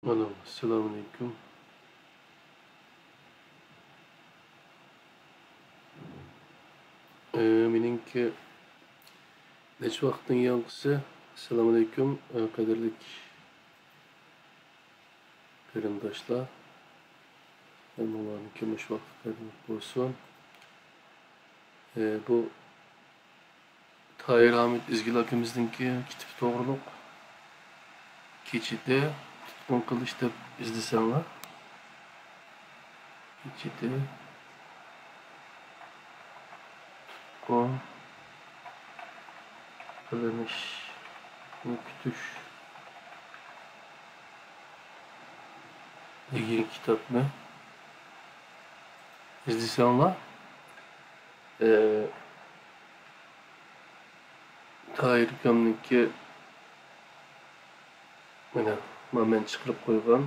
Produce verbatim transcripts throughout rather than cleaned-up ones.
ئالو، ئەسسالامۇئەلەيكۇم. ئە، مېنىڭكى نەچچە ۋاقىتنىڭ ياڭقىسى. ئەسسالامۇئەلەيكۇم، ئە، قەدىرلىك قېرىنداشلار. ھەممىڭلارنىڭكى مۇشۇ ۋاقىت قەدىرلىك بولسۇن. ئە، بۇ تاھىر ھامىت ئىزگىل ئاكىمىزنىڭكى كىتابى توغرۇلۇق كېچىدە تۇتقۇن قىلىش دەپ ئىزدىسەڭلار. كېچىدە تۇتقۇن قىلىنىشنى كۈتۈش دېگەن كىتابنى ئىزدىسەڭلار، ئى، تاھىر ئاكامنىڭكى، مانا، ما مەن چىقىرىپ قويغان،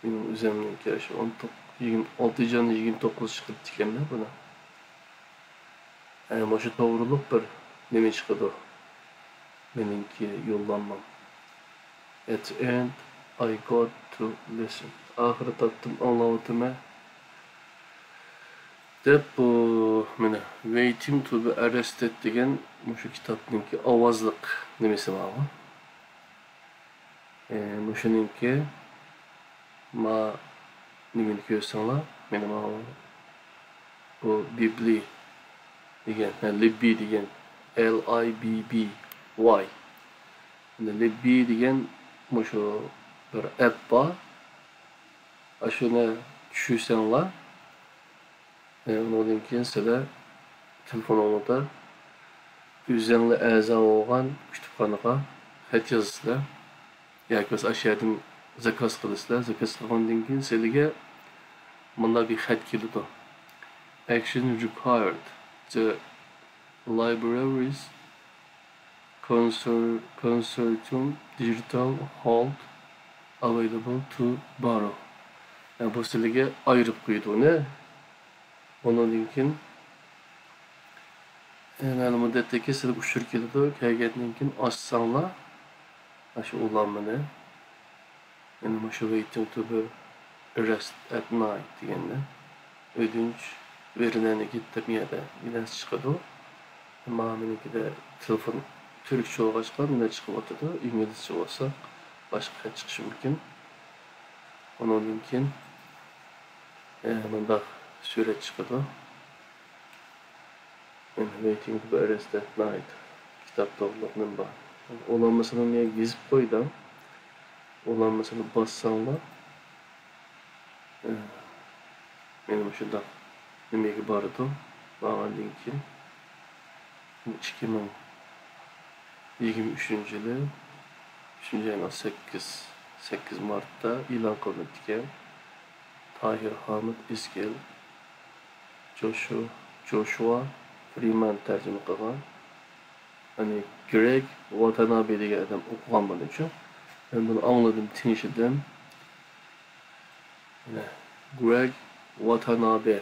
مېنىڭ ئۆزۈمنىڭكى، شۇ ئون توققۇز، يىگىرمە، ئالتە جان يىگىرمە توققۇز چىقىرىپتىكەن-دە بۇنى. ئە، مۇشۇ توغرۇلۇق بىر نېمە چىقىدۇ. مېنىڭكى يوللانمام. At the end, I got to listen. ئاخىرى تاپتىم، ئاڭلاۋاتىمەن. دەپ بۇ، مانا، Waiting to be Arrested دېگەن مۇشۇ كىتابنىڭكى ئاۋازلىق نېمىسى بارغۇ. ئى، مۇشۇنىڭكى، ما، نېمىنى كۆرسەڭلار، مانا ماۋۇ، بۇ بىبلى دېگەن، ھە، لىببى دېگەن، L I B B Y. لىببى دېگەن مۇشۇ بىر ئەپ بار. ئاشۇنى چۈشۈرسەڭلار، ئۇنىڭدىن كېيىن سىلەر تېلېفونۇڭلاردا ئۆزۈڭلار ئەزا بولغان كۇتۇپخانىغا خەت يازىسىلەر. ياكى بولمىسا ئاشۇ يەردىن زاكاز قىلىسىلەر. زاكاز قىلغاندىن كېيىن سىلىگە مۇنداق بىر خەت كېلىدۇ. Action required. The library's consortium digital hold available to borrow. يەنى بۇ سىلىگە ئايرىپ قويىدۇ ئۇنى. ئۇنىڭدىن كېيىن، ئە، مەلۇم مۇددەتتىن كېيىن سىلىگە ئۇچۇر كېلىدۇ. كەلگەندىن كېيىن ئاچساڭلار، ئاشۇ ئۇلانمىنى، يەنى مۇشۇ Waiting to be Arrested at Night دېگەندە، ئۆدۈنچ ۋېرىنەنى گېتتىم يەردە نەرسە چىقىدۇ. ئەمما مېنىڭكىدە تېلېفون تۈركچە بولغاچقا مېنىڭ چىقىۋاتىدۇ. ئىنگلىزچە بولسا باشقا خەت چىقىشى مۇمكىن. ئۇنىڭدىن كېيىن، ئە، مۇنداق سۈرەت چىقىدۇ. مەن Waiting to be Arrested at Night كىتاب توغرۇلۇق نېمە بار. ئۇلانمىسىنى مەن يېزىپ قويدۇم. ئۇلانمىسىنى باسساڭلار، ئە، مېنىڭ مۇشۇنداق نېمىگە بارىدۇ. بارغاندىن كېيىن، بۇ ئىككى مىڭ يىگىرمە ئۈچىنچى يىلى ئۈچىنچى ئاينىڭ سەككىز، سەككىز مارتتا ئېلان قىلىنىپتىكەن. تاھىر ھامىت ئىزگىل، جوشۇ-، جوشۇا فرىمان تەرجىمە قىلغان. يەنى گرېگ ۋاتانابې دېگەن ئادەم ئوقۇغان بۇنى ئۈچۈن. مەن بۇنى ئاڭلىدىم، تىڭشىدىم. مانا، گرېگ ۋاتانابې.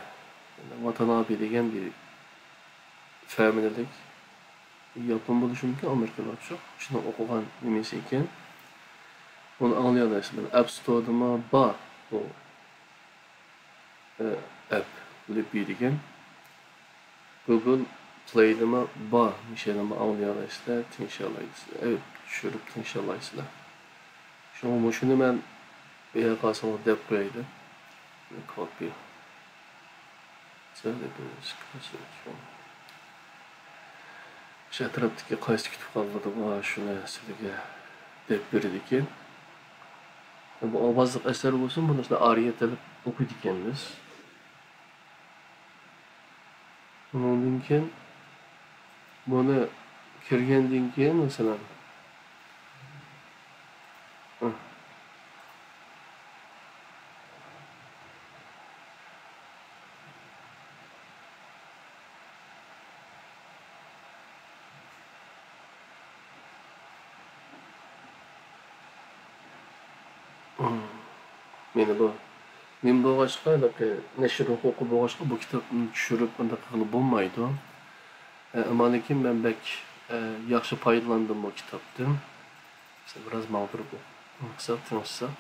ۋاتانابې دېگەن بىر فامىلىلىك ياپون بولۇشى مۇمكىن، ئامېرىكىلىقچۇ. شۇنىڭ ئوقۇغان نېمىسى ئىكەن. ئۇنى ئاڭلىيالايسىز. مانا، ئەپ ستوردىمۇ بار بۇ، ئە، ئەپ، لىببى دېگەن. گۇگل پلەيدىمۇ بار، مۇشۇنىمۇ ئاڭلىيالايسىلەر، تىڭشىيالايسىلەر، ئە، چۈشۈرۈپ تىڭشىيالايسىلەر. شۇڭا مۇشۇنى مەن بۇ يەرگە قالسىڭىز دەپ قوياي دەپ. كوپى. شۇ ئەتراپتىكى قايسى كۇتۇپخانىلاردا بار، شۇنى سىلىگە دەپ بېرىدىكەن. بۇ ئاۋازلىق ئەسەر بولسۇن، بۇنى سىلەر ئارىيەت ئېلىپ ئوقۇيدىكەنمىز. ئۇنىڭدىن كېيىن بۇنى كىرگەندىن كېيىن، مەسىلەن، مانا بۇ نېمە بولغاچقا، ھېلىقى نەشر ھوقۇقى بولغاچقا، بۇ كىتابنى چۈشۈرۈپ ئۇنداق قىلغىلى بولمايدۇ. ئە، ئەمما لېكىن مەن بەك، ئە، ياخشى پايدىلاندىم بۇ كىتابتىن. بىراز ماڭدۇرۇپ ئوقۇساق، تىڭشىساق.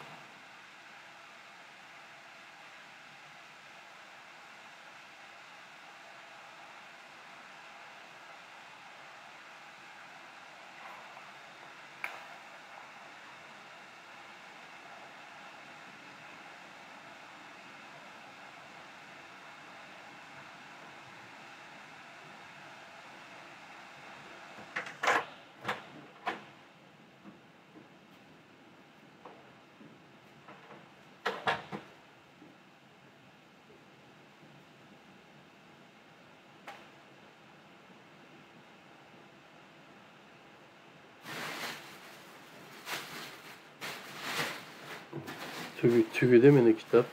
تۈگە-، تۈگىدى مېنىڭ كىتاب.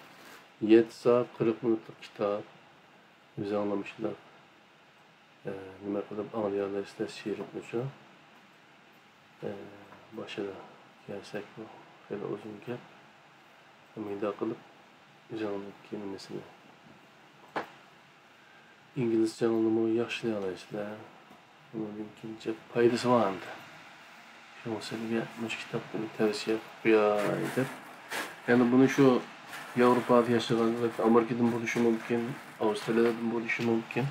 يەتتە سائەت قىرىق مىنۇتلۇق كىتاب. ئۆزۈڭلار مۇشۇنداق، ئە، نېمە قىلىپ ئاڭلىيالايسىلەر شېئىرىمنىچۇ. ئە، باشىدا كەلسەك، بۇ خېلى ئۇزۇن گەپ. مۇنداق قىلىپ، ئۆزۈڭنىڭكى نېمىسىنى، ئىنگلىزچەڭلارمۇ ياخشىلىيالايسىلەر. ئۇنىڭدىن كېيىن جىق پايدىسى بار ئەمدى. شۇڭا سىلەرگە مۇشۇ كىتابنى تەۋسىيە قىلىپ قوياي دەپ. يەنى بۇنى شۇ ياۋروپادا ياشىغان، بەلكى ئامېرىكىدىن بولۇشى مۇمكىن، ئاۋسترالىيەدىن بولۇشى مۇمكىن.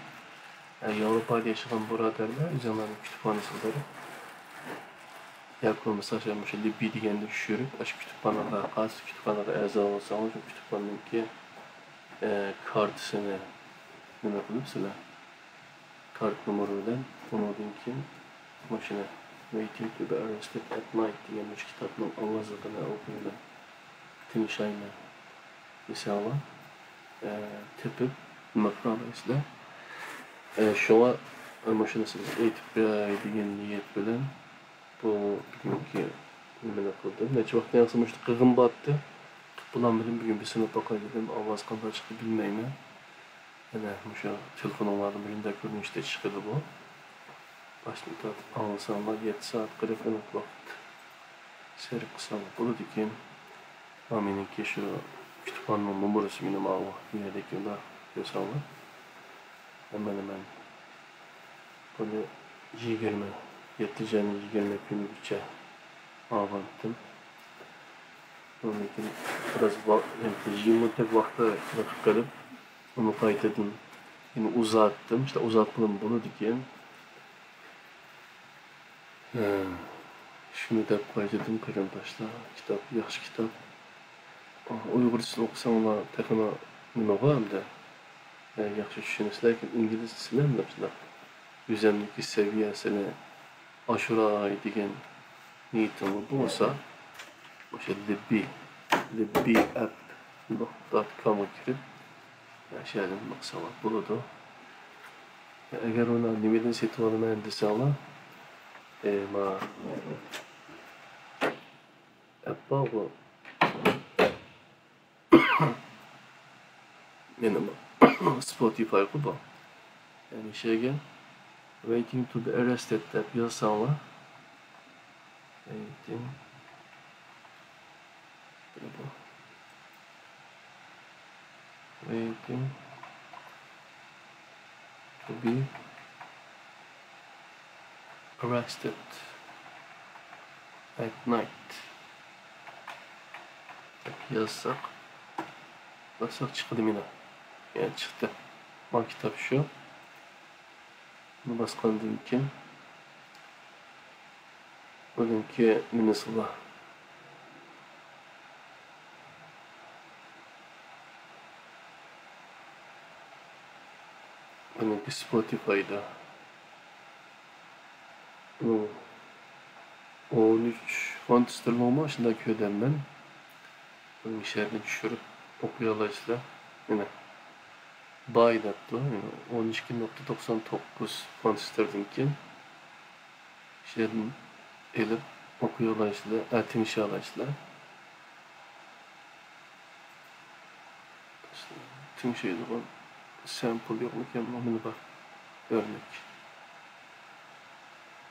ياۋروپادا ياشىغان بۇرادەرلەر ئۆزۈڭلارنىڭ كۇتۇپخانىسىغا بېرىپ، ياكى بولمىسا شۇ مۇشۇ لىببى دېگەننى چۈشۈرۈپ، ئاشۇ كۇتۇپخانىغا، قايسى كۇتۇپخانىغا ئەزا بولسىڭىز، شۇ كۇتۇپخانىنىڭكى، ئە، كارتىسىنى نېمە قىلىپ سىلەر، كارت نومۇرى بىلەن، ئۇنىڭدىن كېيىن مۇشۇنى Waiting to be Arrested at Night دېگەن مۇشۇ كىتابنىڭ ئاۋازلىقىنى ئوقۇيمەن، تىڭشايمەن دېسەڭلار، ئە، تېپىپ نېمە قىلالايسىلەر. ئە، شۇڭا، ئە، مۇشۇنى سىزگە ئېيتىپ بېرەي دېگەن نىيەت بىلەن بۇ بۈگۈنكى نېمىنى قىلدىم. نەچچە ۋاقىتتىن ياقسا مۇشۇ قىغىن بارتتى. توپلام بىلەن بۈگۈن بېسىلىپ باقاي دېدىم. ئاۋاز قانداق چىقتى بىلمەيمەن. يەنە مۇشۇ تېلېفونۇڭلاردا مۇشۇنداق كۆرۈنۈشتە چىقىدۇ بۇ. باشتىن تارتىپ ئاڭلىساڭلار، يەتتە سائەت قىرىق مىنۇت ۋاقىت سەرپ قىلساڭلار بولىدىكەن. ھا، مېنىڭكى شۇ كۇتۇپخانىنىڭ نومۇرىسى مېنىڭ ماۋۇ يەردىكى، مۇنداق كۆرسەڭلار. ھەممىنى مەن بۇنى يىگىرمە، يەتتىنچى ئاينىڭ يىگىرمە كۈنىگىچە ئاۋارتتىم. ئۇنىڭدىن كېيىن بىراز ۋا-، يەنى يىگىرمە مىنۇتتەك ۋاقىت بېقىپ قېلىپ، ئۇنى قايتىدىن يەنە ئۇزارتتىم. شۇنداق ئۇزارتقىلىمۇ بولىدىكەن. ھە، شۇنى دەپ قايتىدىم، قېرىنداشلار، كىتاب، ياخشى كىتاب. ئۇيغۇرچىسىنى ئوقۇساڭلار تېخىمۇ نېمىغۇ ئەمدى، ھە، ياخشى چۈشىنىسىلەر. لېكىن ئىنگلىزچىسىنى ئەمدى شۇنداق ئۆزۈمنىڭكى سەۋىيەسىنى ئاشۇراي دېگەن نىيىتىڭلار بولسا، ئوشۇ لىببى، لىببى ئەپ نۇقتا كومغا كىرىپ، شۇ يەردىن باقساڭلار بولىدۇ. ئەگەر ئۇنى نېمىدىن سېتىۋالىمەن دېسەڭلار، ئە، ما، ئەپ بارغۇ. مېنىڭ سپوتىفايغۇ بۇ. يەنى شۇ يەرگە Waiting to be Arrested دەپ يازساڭلار. Waiting. Waiting to be Arrested at Night دەپ يازساق، باسساق چىقىدۇ مانا. يەنى چىقتى. ما كىتاب شۇ. بۇنى باسقاندىن كېيىن بۇنىڭكى نېمىسى بار؟ بۇنىڭكى سپوتىفايدا. بۇ ئون ئۈچ فونت ستېرلىڭمۇ شۇنداق كۆردۈم مەن. بۇنى شۇ يەردىن چۈشۈرۈپ ئوقۇيالايسىلەر. مانا، باي دەپتۇ. مانا، ئون ئىككى نۇقتا توقسان توققۇز فونت ستېرلىڭكەن. شۇ يەردىن ئېلىپ ئوقۇيالايسىلەر، ئە، تىڭشىيالايسىلەر. تىڭشايدىغان سەمپۇل يوقمىكەن؟ مانا بار، ئۆرنەك.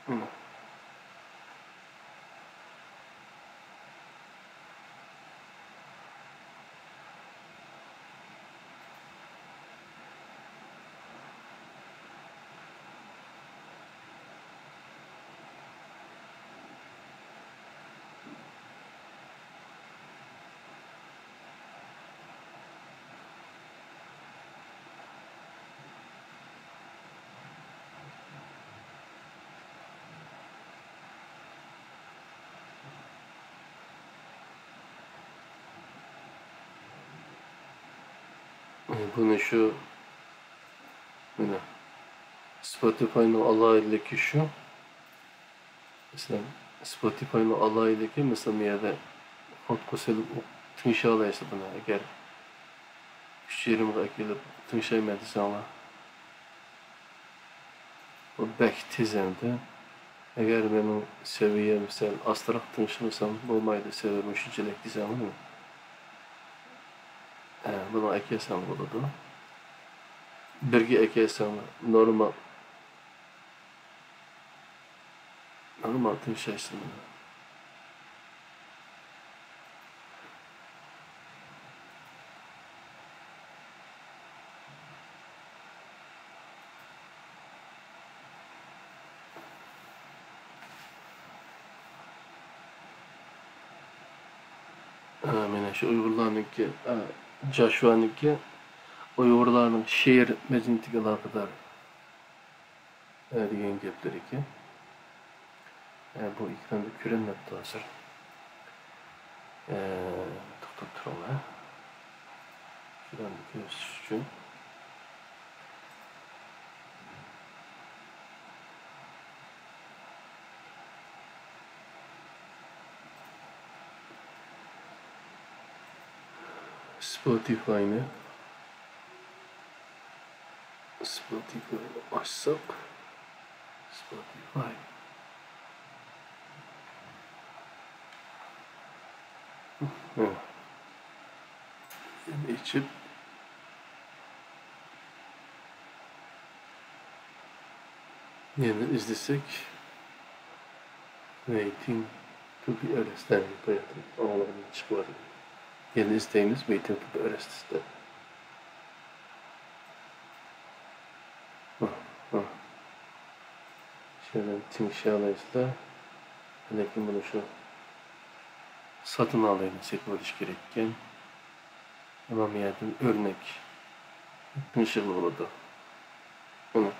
مانا. بۇنى شۇ، مانا، سپوتىفاينىڭ ئالاھىدىلىكى شۇ. مەسىلەن، سپوتىفاينىڭ ئالاھىدىلىكى، مەسىلەن، بۇ يەردە خوتقا سېلىپ ئوق-، تىڭشالايسىز بۇنى. ئەگەر ئۈچ يېرىمغا ئەكېلىپ تىڭشايمەن دېسەڭلار، بۇ بەك تېز ئەمدى. ئەگەر مېنىڭ سەۋىيەم سەل ئاستىراق تىڭشىمىسام بولمايدۇ، سەۋىيەم شۇنچىلىك دېسەڭلار، بۇنى ئەكەلسەڭ بولىدۇ. بىرگە ئەكەلسەڭ نورمال. نورمال تىڭشايسىز. ئە، مانا شۇ ئۇيغۇرلارنىڭكى، ئە، جاشۇانىڭكى ئۇيغۇرلارنىڭ شېئىر مەدەنىيىتىگە ئالاقىدار، ئە، دېگەن گەپلىرىكەن. ئە، بۇ ئېكراندا كۆرۈنمەپتۇ ھازىر. ئە، توختاپ تۇرۇڭلار. شۇلارنى كۆرسىتىش ئۈچۈن. سپوتىفاينى، سپوتىفاينى ئاچساق، سپوتىفاي. ھە. يەنە ئېچىپ، يەنە ئىزدىسەك، Waiting to be arrested. باياتىن ئاڭلىغىنىم چىقىۋاتىدۇ. يەنە ئىزدەيمىز، Waiting to be arrested دەپ. ھا، ھا. شۇنى تىڭشىيالايسىلەر. لېكىن بۇنى شۇ ساتىن ئالايلى سېتىۋېلىش كېرەككەن. ئەمما بۇ يەردىن ئۆرنەك تىڭشىغىلى بولىدۇ. مانا.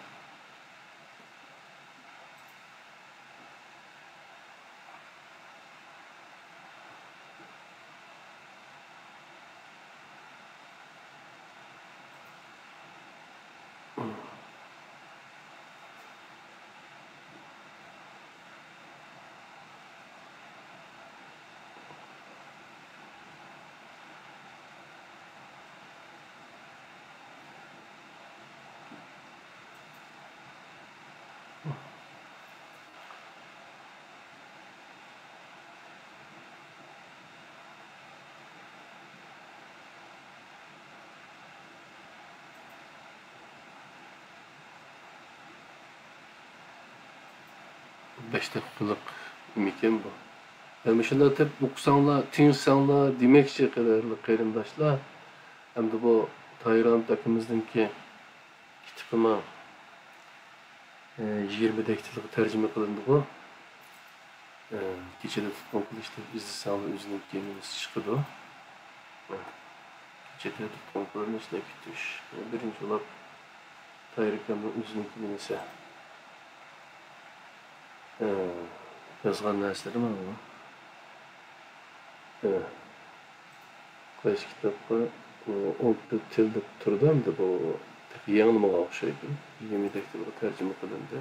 بەش دەقىقىلىك ئىمىكەن بۇ. ھە، مۇشۇنداق دەپ ئوقۇساڭلار، تىڭشىساڭلار دېمەكچى، قەدىرلىك قېرىنداشلار. ئەمدى بۇ تاھىر ئاكىمىزنىڭكى كىتابىمۇ، ئە، يىگىرمە دەقىقىلىك تەرجىمە قىلىندىغۇ. ئە، كېچىدە تۇتقۇن قىلىش دەپ ئىزدىسەڭلار ئۆزىنىڭكى نېمىسى چىقىدۇ. ئە، كېچىدە تۇتقۇن قىلىنىش، بېكىتىش. ئە، بىرىنچى بولۇپ تاھىر ئاكامنىڭ ئۆزىنىڭكى نېمىسى. ئە، يازغان نەرسىلىرى مانا بۇ. ئە، قايسى كىتابقا، ئۇ، ئون تۆت تىل دەپ تۇرىدۇ، ئەمدى بۇ تېخى يېڭىلىمىغان ئوخشايدۇ. يېڭىدەك تىلغا تەرجىمە قىلىندى.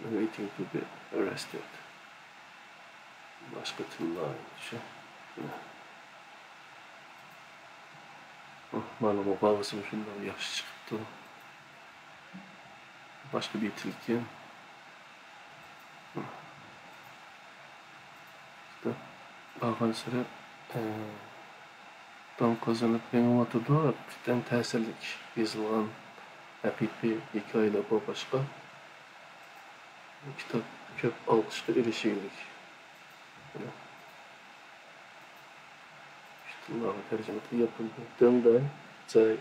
Waiting to be arrested. باشقا تىللار شۇ. مانا مۇقاۋىسىمۇ شۇنداق ياخشى چىقىپتۇ. باشقا بىر تىلكەن. بارغانسېرى، ئە، داڭ قازىنىپ مېڭىۋاتىدۇ. ھەقىقەتەن تەسىرلىك يېزىلغان ھەقىقىي ھېكايىلەر بار باشقا. بۇ كىتاب كۆپ ئالقىشقا ئېرىشكەنلىك. شۇ تىللارغا تەرجىمە قىلىپ ياپىلىدۇ. دېڭداي زاي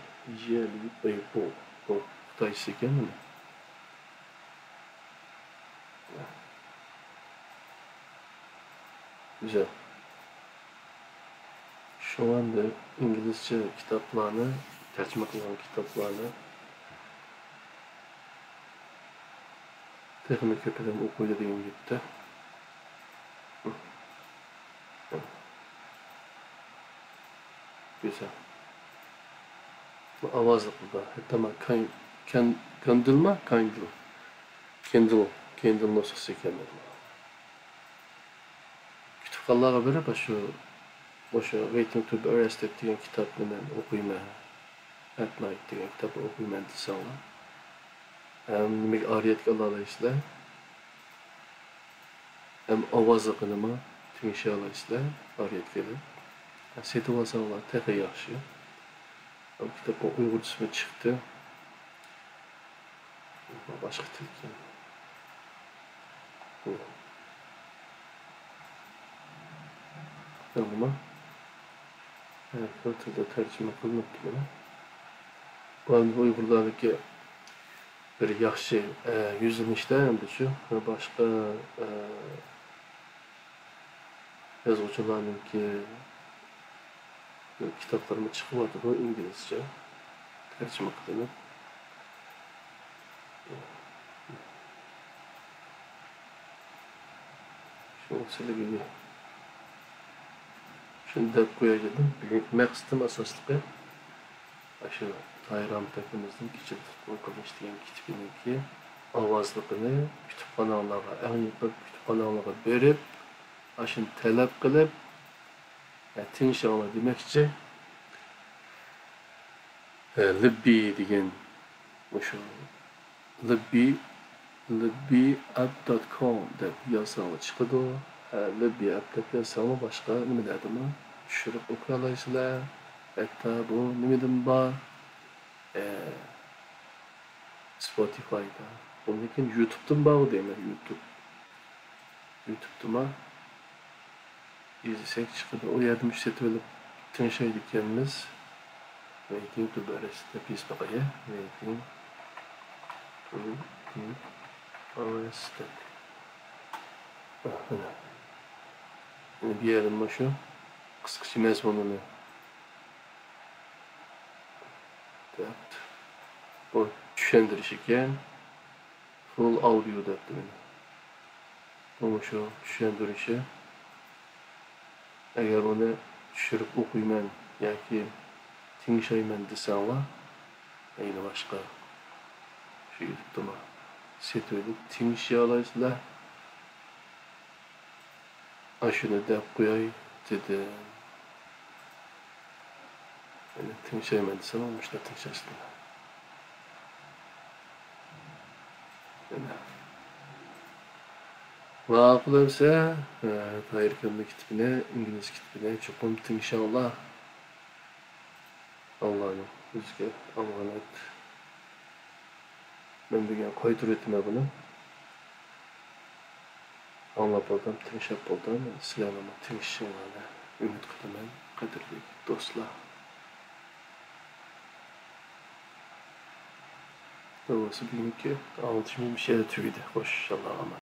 يېلى بەيبۇ. بۇ خىتايچىسى ئىكەن مانا. گۈزەل. شۇڭا ئەمدى ئىنگلىزچە كىتابلارنى، تەرجىمە قىلغان كىتابلارنى تېخىمۇ كۆپ ئادەم ئوقۇيدۇ دېگەن گەپتە. گۈزەل. بۇ ئاۋازلىق بۇ. ھەتتا ما كاين-، كەن-، كاندىلما؟ كايندىل. كېندىل. كېندىل نۇسخىسى ئىكەن بۇ. كۇتۇپخانىلارغا بېرىپ، شۇ، مۇشۇ Waiting to be Arrested دېگەن كىتابنى مەن ئوقۇيمەن، At Night دېگەن كىتابنى ئوقۇيمەن دېسەڭلار، ھەم نېمىگە ئارىيەتكە ئالالايسىلەر، ھەم ئاۋازلىقىنىمۇ تىڭشىيالايسىلەر ئارىيەتكە ئېلىپ. سېتىۋالساڭلار تېخى ياخشى. كىتابنىڭ ئۇيغۇرچىسىمۇ چىقتى. باشقا تىلكەن. مانا. ھەر خىل تىلدا تەرجىمە قىلىنىپتۇ مانا. بۇ ئۇيغۇرلارنىڭكى بىر ياخشى، ئە، يۈزلىنىشتە ئەمدى شۇ. باشقا، ئە، يازغۇچىلارنىڭكى كىتابلىرىمۇ چىقىۋاتىدۇ ئىنگلىزچە تەرجىمە قىلىنىپ. شۇ سىلىگە شۇنى دەپ قوياي دېدىم. بۈگۈنكى مەقسىتىم ئاساسلىقى ئاشۇ تاھىر ئامىتەكىمىزنىڭ كېچىدە تۇتقۇن قىلىنىش دېگەن كىتابىنىڭكى ئاۋازلىقىنى كۇتۇپخاناڭلارغا، ئەڭ يېقىن كۇتۇپخاناڭلارغا بېرىپ، ئاشۇنى تەلەپ قىلىپ، ئە، تىڭشاڭلار دېمەكچى. ئە، لىببى دېگەن مۇشۇ لىببى، لىببى ئەپ دات كوم دەپ يازساڭلار چىقىدۇ. ھە، لىببى ئەپ دەپ يازساڭلار باشقا نېمىلەردىمۇ چۈشۈرۈپ ئوقۇيالايسىلەر. ھەتتا بۇ نېمىدىمۇ بار. ئە، سپوتىفايدا. ئۇندىن كېيىن يۇتۇبتىمۇ بار دەيمەن، يۇتۇب. يۇتۇبتىمۇ. ئىزدىسەك چىقىدۇ. ئۇ يەردىن مۇشۇ سېتىۋېلىپ تىڭشايدىكەنمىز. Waiting to be arrested دەپ يېزىپ باقاي. Waiting to be arrested. ئاھ، مانا. مانا بۇ يەردىن مۇشۇ قىسقىچە مەزمۇنىنى دەپ، بۇ چۈشەندۈرۈش ئىكەن. فۇل ئاۋدىيو دەپتۇ مانا. بۇ مۇشۇ چۈشەندۈرۈشى. ئەگەر ئۇنى چۈشۈرۈپ ئوقۇيمەن ياكى تىڭشايمەن دېسەڭلار، يەنە باشقا شۇ يۇتۇپتىمۇ سېتىۋېلىپ تىڭشىيالايسىلەر. ئاشۇنى دەپ قوياي دېدىم. يەنە تىڭشايمەن دېسەم، مۇشۇنداق تىڭشايسىلەر. يەنە. ماقۇل ئەمسە، ئە، تاھىر ئاكامنىڭ كىتابىنى، ئىنگلىز كىتابىنى چوقۇم تىڭشاڭلار. ئاللانىڭ ئۆزىگە ئامانەت. مەن بۈگۈن قايتۇرۇۋېتىمەن بۇنى. ئاڭلاپ بولدۇم، تىڭشاپ بولدۇم. سىلەرنىڭمۇ تىڭشىشىڭلارنى ئۈمىد قىلىمەن، قەدىرلىك دوستلار. بولمىسا بۈگۈنكى ئاڭلىتىشىم مۇشۇ يەردە تۈگىدى. خوش، ئاللاغا ئامانەت.